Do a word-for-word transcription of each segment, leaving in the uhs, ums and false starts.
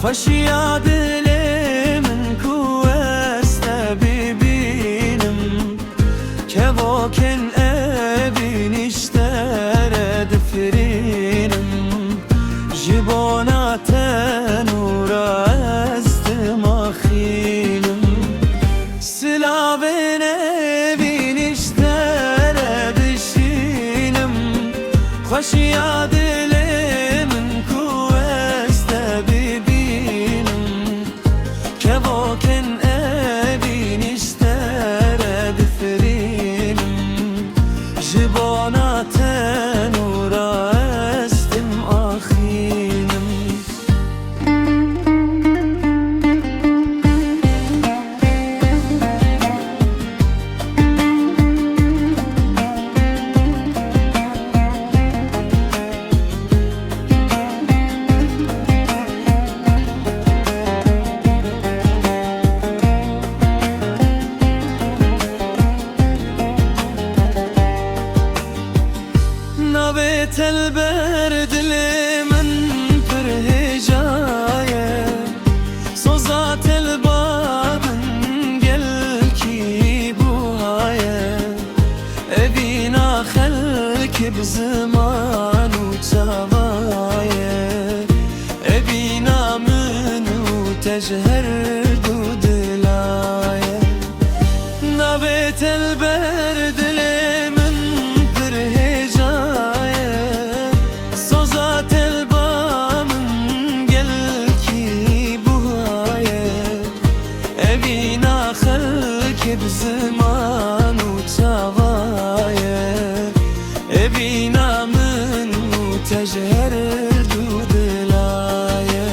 Xweşiya dilê min ku ez te bibînim, kevokên evî nîşte re difirînim, ji bona tenûra ez dimaxînim. Silavên evî nîşte re dişînim, xweşiya dilê min ku ez te bibînim, kevokên evî nîşte re difirînim, ji bona tenûra ez dimaxînim. Navê te li ber dilê min pir hêja ye. Soza te li ba min gelkî buha ye. Evîna xelkê bi ziman û çava ye. Evîna min û te ji her du dila ye. Navê te li ber dilê min pir hêja ye. Soza te li ba min gelkî buha ye. Evîna xelkê bi ziman û çava ye. Evîna min û te ji her du dila ye.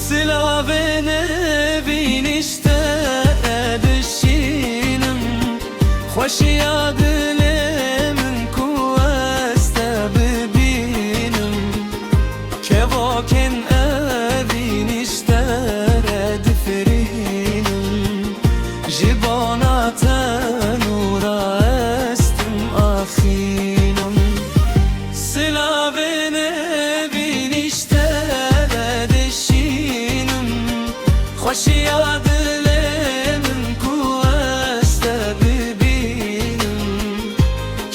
Silavên evî nîşte dişînim, xweşiya dilê min ku ez te bibînim. Kevokên evî nîşte re difirînim, ji bona tenûra ez dimaxînim. Silavên evî nîşte re dişînim, xweşiya dilê min ku ez te bibînim.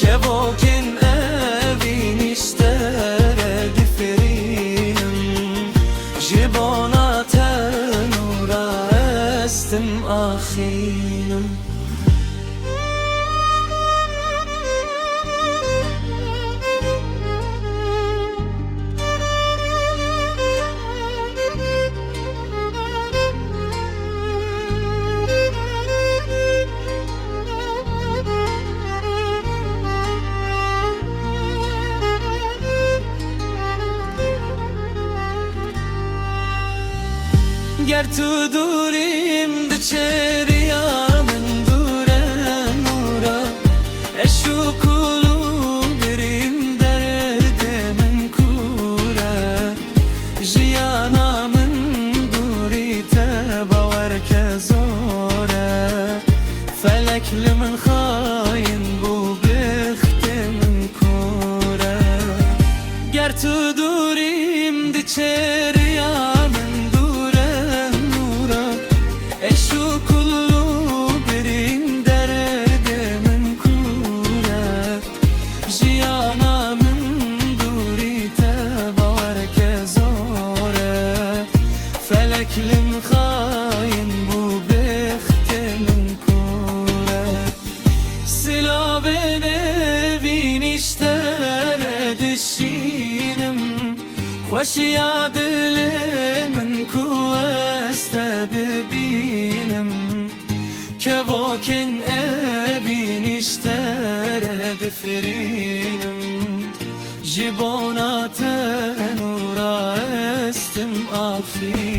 Kevokên evî nîşte re difirînim, ji bona tenûra ez dimaxînim. Ger tu dûrîm diçe riya min dûre nûra, eşûk û lûbirîm derdê min kûre. Jiyana min dûrî te bawer ke zor e. Felek li min xayin bû, bixtê min kûr e. Ger tu dûrîm diçe riya min dûre nûra, eşûk û lûbirîm derdê min kûr e. Jiyana min dûrî te bawer ke zor e. Felek li min xayin bû, bixtê min kûr e. Silavên evî nîşte re dişînim, xweşiya dilê min ku ez te bibînim. Kevokên evî nîşte re difirînim, ji bona tenûra ez dimaxînim.